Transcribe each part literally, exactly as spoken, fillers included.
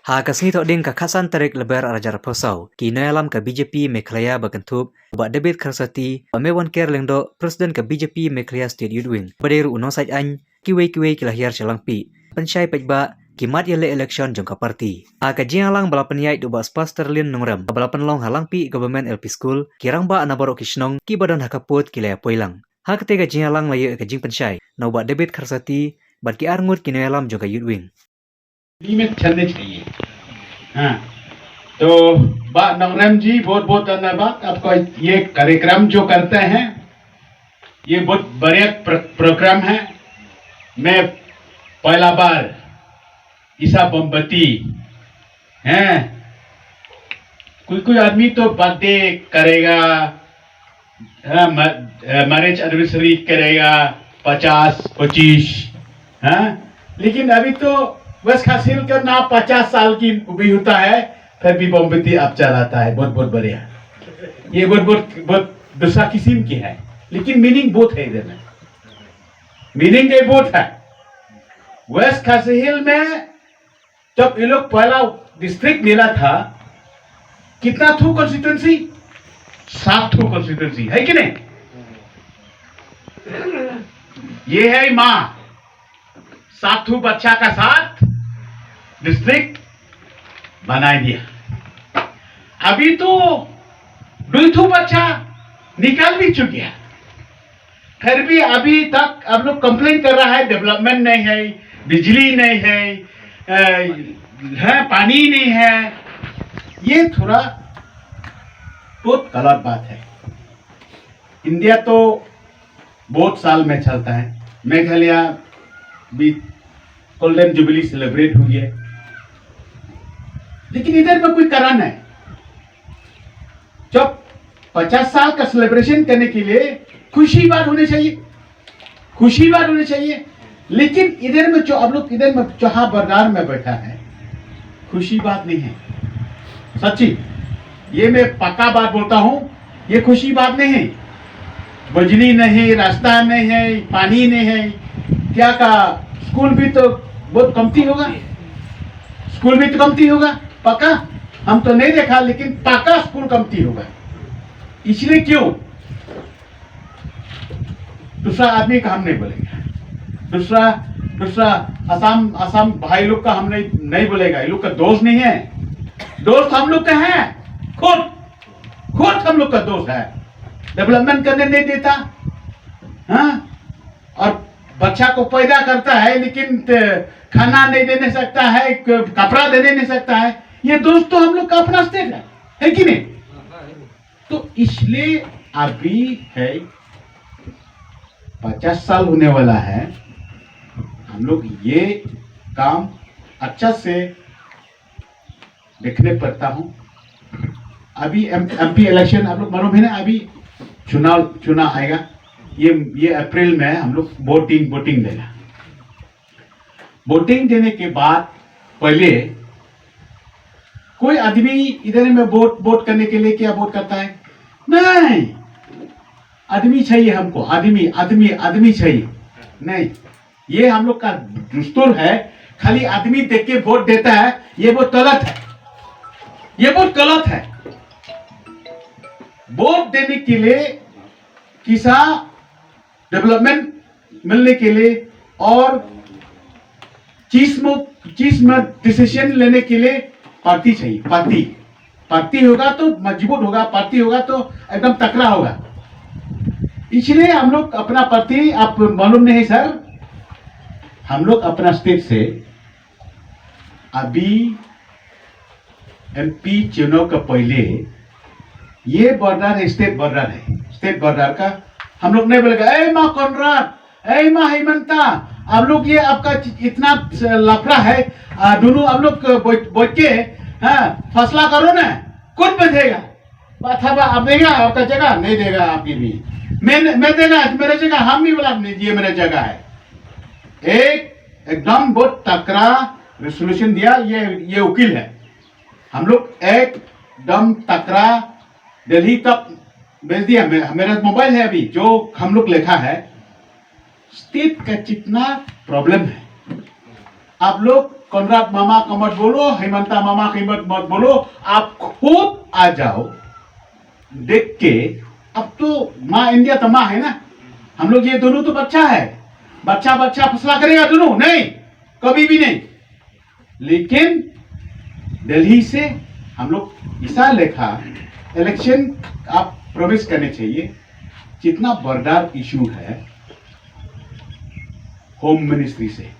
Ha ka sngi Thohdieng ka khatsan tarik Lber arhajar arphew saw, ki nongïalam ka B J P Meghalaya ba kynthup u Bah David Kharsati, Bah Mewanker Lyngdoh, President ka B J P Meghalaya State Youth Wing, ba dei ruh u nongsaiñ, kiwei kiwei ki la hiar sha Langpih pynshai paidbah ki mat ïaleh election jong ka party. Ha ka jingïalang ba la pynïaid da u Bah Spa Sterlin Nongrem, ba la pynlong ha Langpih Government L P School, ki rangbah na baroh ki shnong kiba don ha ka pud ki la ïapoi lang. Ha katei ka jingïalang la ïoh ïa ka jingpynshai na u Bah David Kharsati bad ki arngut ki nongïalam jong ka Youth Wing. दिल्ली में चलने चाहिए। हाँ, तो बा नंगरम जी, बहुत बहुत धन्यवाद आपका। ये कार्यक्रम जो करते हैं, ये बहुत बढ़िया प्र, प्रोग्राम है। मैं पहला बार ईसा मोमबत्ती हैं, कोई कोई आदमी तो बर्थडे करेगा, हाँ, मैरिज एनिवर्सरी करेगा, पचास पच्चीस। हाँ, लेकिन अभी तो वेस्ट खासी हिल का ना पचास साल की भी होता है, फिर भी मोमबत्ती आप जलाता है। बहुत बहुत बढ़िया। ये बहुत बहुत बहुत दूसरा किस्म की है, लेकिन मीनिंग बहुत है इधर में। मीनिंग ये बहुत है। वेस्ट खासी हिल में जब ये लोग पहला डिस्ट्रिक्ट मिला था, कितना थू कॉन्स्टिट्यूएंसी? सात थू कॉन्स्टिट्यूएंसी, है कि नहीं? ये है माँ, सात थू बच्चा का साथ डिस्ट्रिक्ट बनाई दिया। अभी तो दुई थू बच्चा निकाल भी चुकी है। फिर भी अभी तक आप लोग कंप्लेन कर रहा है, डेवलपमेंट नहीं है, बिजली नहीं है, अ, है, पानी नहीं है। ये थोड़ा बहुत गलत बात है। इंडिया तो बहुत साल में चलता है, मेघालय भी गोल्डन जुबली सेलिब्रेट हुई है, लेकिन इधर में कोई कारण है। जब पचास साल का सेलिब्रेशन करने के लिए खुशी बात होनी चाहिए, खुशी बात होनी चाहिए। लेकिन इधर में जो आप लोग इधर में चौहा बरदार में बैठा है, खुशी बात नहीं है। सच्ची, ये मैं पक्का बात बोलता हूँ, ये खुशी बात नहीं है। बिजली नहीं है, रास्ता नहीं है, पानी नहीं है, क्या का स्कूल भी तो बहुत कमती होगा, स्कूल भी तो कमती होगा पक्का। हम तो नहीं देखा, लेकिन पक्का स्कूल कमती होगा। इसलिए क्यों? दूसरा आदमी का हम नहीं बोलेगा, दूसरा दूसरा आसाम आसाम भाई लोग का हम नहीं नहीं बोलेगा। ये लोग का दोष नहीं है, दोष हम लोग का है, खुद खुद हम लोग का दोष है। डेवलपमेंट करने नहीं देता, हाँ, और बच्चा को पैदा करता है लेकिन खाना नहीं देने सकता है, कपड़ा देने नहीं सकता है। ये दोष तो हम लोग का अपना स्टेट है, है कि नहीं? तो इसलिए अभी है, पचास साल होने वाला है, हम लोग ये काम अच्छा से देखने पड़ता हूँ। अभी एमपी इलेक्शन आप लोग मालूम है ना, अभी चुनाव चुनाव आएगा। ये ये अप्रैल में हम लोग वोटिंग वोटिंग देगा। वोटिंग देने के बाद पहले कोई आदमी इधर में वोट वोट करने के लिए क्या वोट करता है? नहीं, आदमी चाहिए हमको, आदमी आदमी आदमी चाहिए। नहीं, ये हम लोग का दस्तूर है, खाली आदमी देख के वोट देता है। ये बहुत गलत है, ये बहुत गलत है। वोट देने के लिए किसा डेवलपमेंट मिलने के लिए और चीज में चीज में डिसीजन लेने के लिए पार्टी चाहिए। पार्टी पार्टी होगा तो मजबूत होगा, पार्टी होगा तो एकदम तकड़ा होगा। इसलिए हम लोग अपना पार्टी, आप मालूम नहीं सर, हम लोग अपना स्टेट से अभी एमपी चुनाव का पहले ये बॉर्डर है, स्टेट बॉर्डर है, स्टेट बॉर्डर का हम लोग नहीं बोलेगा, ए माँ कॉनराड, ए माँ हेमंता, आप लोग ये आपका इतना लफड़ा है, आ, दोनों आप लोग बैठ बैठ के, हाँ, फैसला करो ना, कौन बैठेगा? बात है, आप देगा आपका जगह, नहीं देगा आपकी भी। मैं मैं देगा मेरा जगह, हम भी बोला नहीं, ये मेरा जगह है। एक एकदम बहुत तकड़ा रेजोल्यूशन दिया ये ये वकील है। हम लोग एकदम तकड़ा दिल्ली तक भेज दिया। मे- मेरा मोबाइल है अभी, जो हम लोग लिखा है, स्टेट का जितना प्रॉब्लम है, आप लोग कॉनराड मामा का मत बोलो, हिमंता मामा की मत, मत बोलो, आप खुद आ जाओ। देख के, अब तो माँ इंडिया तो माँ है ना, हम लोग ये दोनों तो बच्चा है, बच्चा बच्चा फैसला करेगा दोनों? नहीं, कभी भी नहीं। लेकिन दिल्ली से हम लोग ऐसा लेखा इलेक्शन आप प्रवेश करने चाहिए, जितना बरदार इशू है होम मिनिस्ट्री से।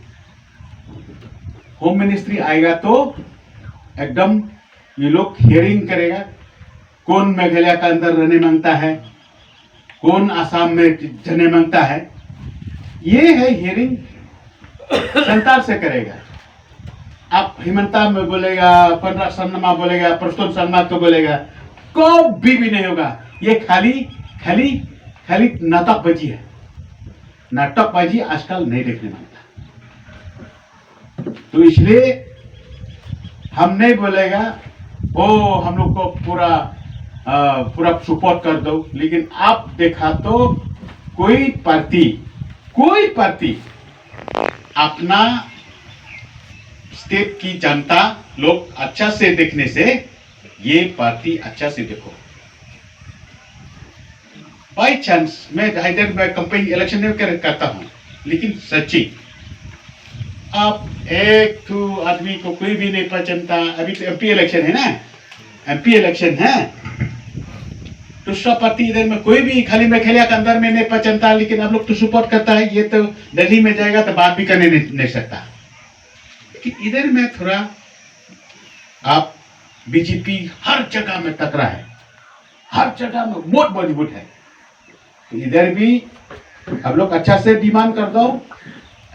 होम मिनिस्ट्री आएगा तो एकदम ये लोग हियरिंग करेगा, कौन मेघालय का अंदर रहने मांगता है, कौन आसाम में जाने मांगता है। ये है हियरिंग सेंटर से करेगा। आप हिमंता में बोलेगा, कॉनराड संगमा बोलेगा, प्रस्तुन संगमा को बोलेगा, कभी भी नहीं होगा। ये खाली खाली खाली नाटकबाजी है। नाटकबाजी आजकल नहीं देखने मांगता। तो इसलिए हम नहीं बोलेगा ओ हम लोग को पूरा आ, पूरा सपोर्ट कर दो, लेकिन आप देखा तो कोई पार्टी, कोई पार्टी अपना स्टेट की जनता लोग अच्छा से देखने से ये पार्टी अच्छा से देखो। बाई चांस मैं इधर मैं कंपेन इलेक्शन नहीं कर, करता हूँ, लेकिन सच्ची आप एक तो आदमी को कोई भी नहीं पहचानता। अभी तो एमपी इलेक्शन है ना, एमपी इलेक्शन है। दूसरा पार्टी इधर में कोई भी खाली मेघालय के अंदर में नहीं पहचानता, लेकिन आप लोग तो सपोर्ट करता है, ये तो दिल्ली में जाएगा तो बात भी करने नहीं, नहीं सकता। लेकिन इधर में थोड़ा आप बीजेपी हर जगह में तगड़ा है, हर जगह में बहुत मजबूत है। तो इधर भी हम लोग अच्छा से डिमांड कर दो,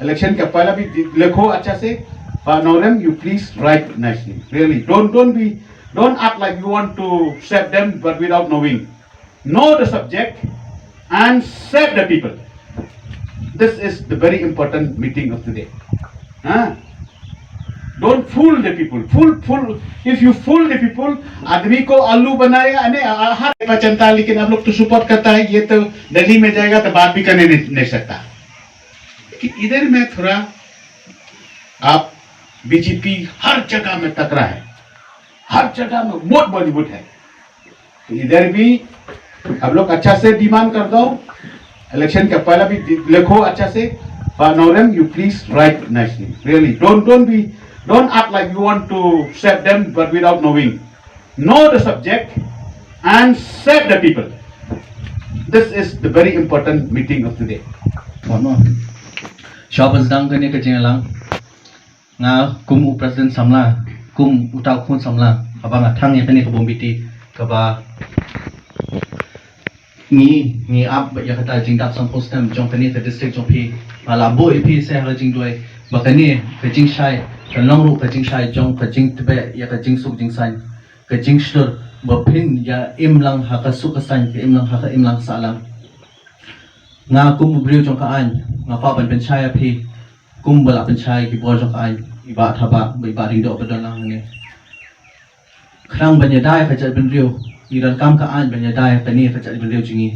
इलेक्शन के पहले भी दि- लिखो अच्छा से। But Norem, you please write nicely. Really, don't don't be don't act like you want to save them, but without knowing. Know the subject and save the people. This is the very important meeting of today. Huh? Don't fool the people. Fool, fool. If you fool the people, आदमी को आलू बनाएगा, नहीं, आ- हर पहचानता है, लेकिन आप लोग तो सपोर्ट करता है, ये तो दिल्ली में जाएगा तो बात भी करने नहीं, नहीं सकता। लेकिन इधर में थोड़ा आप बीजेपी हर जगह में तगड़ा है, हर जगह में बहुत मजबूत है। तो इधर भी आप लोग अच्छा से डिमांड कर दो, इलेक्शन के पहले भी दि- लिखो अच्छा से। But Norem, you please write nicely. Really, don't don't be don't act like you want to save them, but without knowing. Know the subject and save the people. This is the very important meeting of today. Shwa ban sdang kane ka jingïalang, nga kum u president samla, kum uta u khun samla, haba nga thang ïa kane ka bom biti, kaba ngi ngi ap ïa kata jingdap sanphew snem jong kane ka district jong phi. Nga la buh ïa phi sa ha ka jingduwai ba kane ka jingshai kan long ruh ka jingshai jong ka jingtbeh ïa ka jingsuk jingsaiñ, ka jingshlur, ba phin ïa im lang ha ka suk ka saiñ, ka im lang ha ka im lang sahlang. Nga kum u briew jong ka aiñ, nga kwah ban pynshai ïa phi kum ba la pynshai ki bor jong ka aiñ, i Bah Thabah bad i Bah Diengdoh ba don lang hangne. Khnang ban ïada ïa ka jaitbynriew, ngi donkam ka aiñ ban ïada ïa kane ka jaitbynriew jong ngi.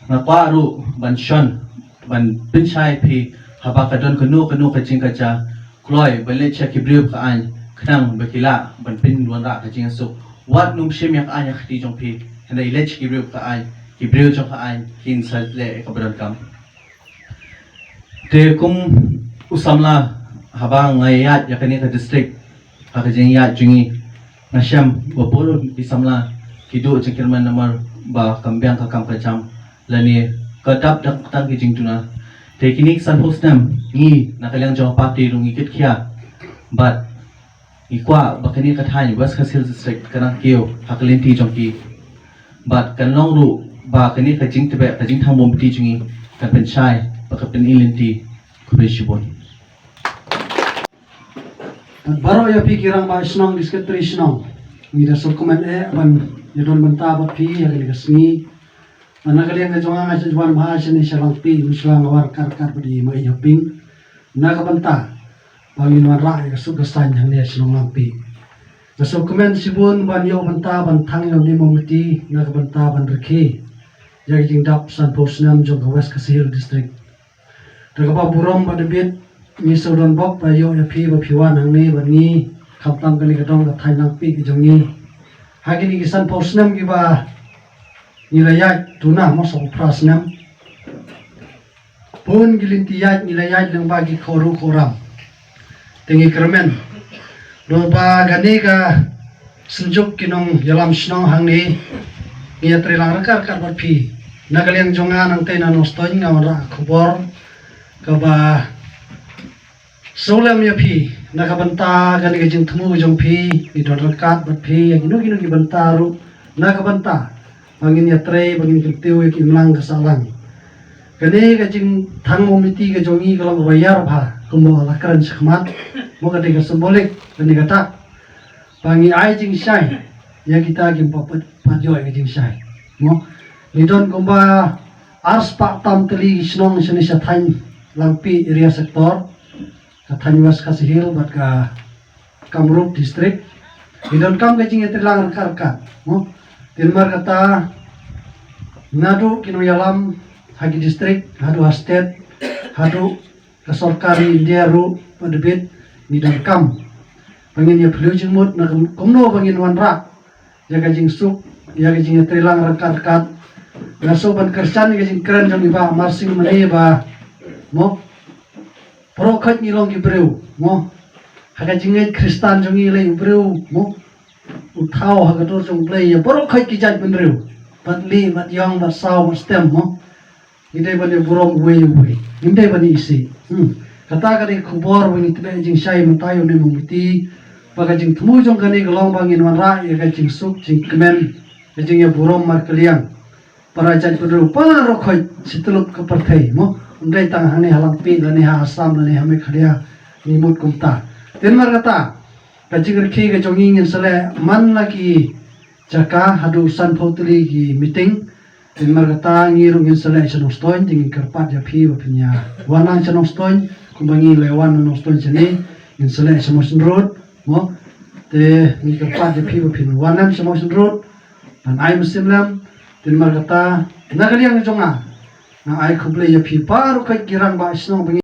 Nga kwah ruh ban shon, ban pynshai ïa phi, haba ka don kano kano ka jingkajia, kloi ban leit sha ki briew ka aiñ, khnang ba ki lah ban pynwanrah ka jingsuk. Wat nym shim ïa ka aiñ ha ka kti jong phi, hynrei leit sha ki briew ka aiñ, ki briew jong ka aiñ kin sa leh ïa kaba donkam. Te kum u samla, haba nga ïaid ïa kane ka district, ha ka jingïaid jong ngi, nga shem ba bun ki samla ki duh jingkyrmen namar ba kam biang ka kam ka jam lane ka dap dang tang ki jingduna. Te kine ki sanphew snem ngi na ka liang jong ka party ruh ngi kit khia bad ngi kwah ba kane ka thaiñ West Khasi Hills District ka nang kiew ha ka lynti jong ki. Bad kan long ruh ba kane ka jingtbeh, ka jingthang bom biti jong ngi kan pynshai bad kan pyni lynti. Khublei shibun. Bad baroh ïa phi ki rangbah shnong, ki secretary shnong, ngi da sngewkmen eh ban ïadon bynta bad phi ïa kane ka sngi. Bad na ka liang ka jong nga, nga shu wan bha shane sha Langpih, mynshuwa nga wan ryngkat ryngkat bad i Maieit Hoping na ka bynta ba ngin wanrah ïa ka suk ka saiñ hangne sha Langpih. Nga sngewkmen shibun ban ïoh bynta ban thang ïa une u komiti na ka bynta ban rkhie ïa ka jingdap sanphew snem jong ka West Khasi Hills District. Da kaba burom bad da bit Ngi shu don bok ba ïoh ïa phi ba phi wan hangne bad ngi, khamtam kane ka dong ka thaiñ Langpih ka jong ngi. Ha kine ki sanphew snem kiba ngi la ïaid, tu na mo sawphew phra snem. Bun ki lynti ïaid ngi la ïaid lyngba ki khawru khawram. Te ngi kyrmen, do ba kane ka synjuk ki nongïalam shnong hangne, ngi ïatreilang ryngkat ryngkat bad phi. Na ka liang jong nga nangtei na Nongstoiñ nga wanrah khubor kaba shu lem ïa phi, na ka bynta kane ka jingthmu jong phi, ngi don ryngkat bad phi ïa kino kino ki bynta ruh, na ka bynta ba ngin ïatrei, ba ngin kyntiew ïa ka imlang ka sahlang. Kane ka jingthang mombati ka jong ngi ka long kaba ïar bha, kumba la kren shakhmat, mo, ka dei ka symbolik, kane ka dak ba ngi ai jingshai ïa kita kim pat, pat ïoh ïa ka jingshai. Mo, ngi don kumba arspah tam tylli ki shnong shane sha thaiñ Langpih area sector, ka thaiñ West Khasi Hills bad ka Kamrup district. Ngi donkam ka jingïatreilang ryngkat ryngkat, mo. Te namar kata, naduh ki nongïalam ha ki district haduh ha state, haduh ka sorkar India ruh, bad bit ngi donkam ba ngin ïa phylliew jingmut na kum-, kumno ba ngin wanrah ïa ka jingsuk, ïa ka jingïatreilang ryngkat ryngkat. Nga shu ban kyrshan ïa ka jingkren jong i Bah Marsing mynne ba, mo, baroh khoit ngi long ki briew, mo. Ha ka jingngeit Khristan jong ngi lei u briew, mo, u thaw ha ka dur jong U Blei ïa baroh khoit ki jaitbynriew, bad lieh bad ïong bad saw bad stem, mo. Ngi dei ban ïa burom uwei uwei, ngim dei ban ïa isih. Hmm. Kata ka dei ka khubor ba ngi tbeh jingshai mynta ïa une u mombati. Ba ka jingthmu jong kane ka long ba ngin wanrah ïa ka jingsuk jingkmen, ka jingïaburom markylliang para jaitbynriew baroh khoit shi tyllup ka pyrthei, mo. Ym dei tang hangne ha Langpih lane ha Assam lane ha Meghalaya, ngi mut kumta. Te namar kata, ka jingrkhie ka jong ngi ngin sa leh man la ki jaka haduh sanphew tylli ki meeting. Te namar kata ngi ruh ngin sa leh sha Nongstoiñ, te ngi kyrpad ïa phi ba phin ïa wan lang sha Nongstoiñ, kumba ngi la wan na Nongstoiñ shane, ngin sa leh sha Mawshynrut, mo. Te ngi kyrpad ïa phi ba phin wan lang sha Mawshynrut ban ai mynsiem lem. Te namar kata, na ka liang jong nga, nga ai khublei ïa phi baroh khoit ki rangbah shnong ba ngi